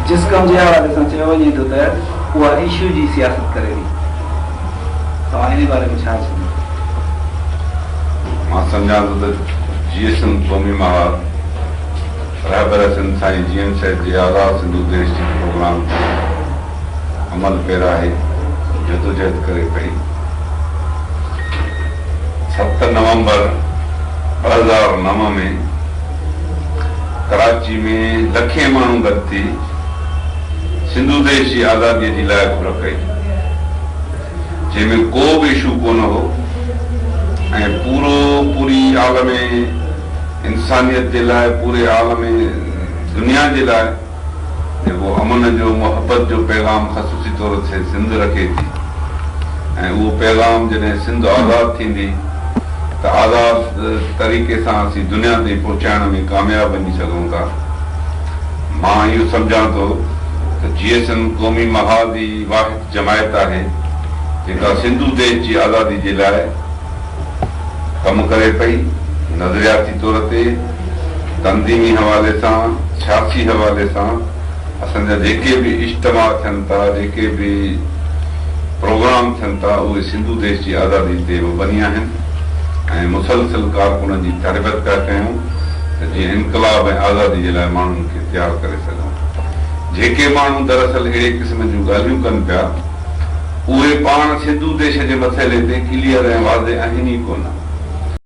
جسقم جي حوالي سان چيو وڃي ٿو ته اها اشو جي سياست ڪري ٿي. توهان انهي باري ۾ ڇا چوندو؟ مان سمجهان ٿو ته جيئي سنڌ قومي محاذ رهبر سنڌ سائين جي ايم سيد جي آزاد سنڌو ديش جي پروگرام تي عمل پيرا آهي جدوجهد ڪري پئي. ست نومبر 2009 ۾ ڪراچي ۾ لکين ماڻهو گڏ ٿي سنڌو ديش جي آزادي جي لاء گهر ڪئي، جنهن ۾ ڪو به اشو ڪونه هو ۽ پورو پوري عالم انسانيت جي لاء پوري عالم دنيا جي لاء جيڪو امن جو محبت جو پيغام خصوصي طور تي سنڌ رکي ٿي ۽ اهو پيغام جڏهن سنڌ آزاد ٿيندي ته آزاد طريقي سان اسين دنيا تائين پهچائڻ ۾ ڪامياب وڃي سگهون ٿا. مان اهو سمجهان ٿو ته جيئي سنڌ قومي محاذ ئي واحد جماعت آهي جيڪا سنڌو ديش جي آزادي جي لاء ڪم ڪري پئي، نظرياتي طور تي، تنظيمي حوالي سان، سياسي حوالي سان اسان جا جيڪي به اجتماع ٿين ٿا، جيڪي به پروگرام ٿين ٿا، اهي سنڌو ديش جي آزادي تي مبني آهن ۽ مسلسل ڪارڪنن جي تربيت پيا ڪيون ته جيئن انقلاب ۽ آزادي جي لاء ماڻهن کي تيار ڪري سگهون. جيڪي ماڻهو دراصل اهڙي قسم جون ڳالهيون ڪن پيا، اهي پاڻ سنڌو ديش جي مسئلي تي ڪليئر ۽ واضح آهن ئي ڪونه.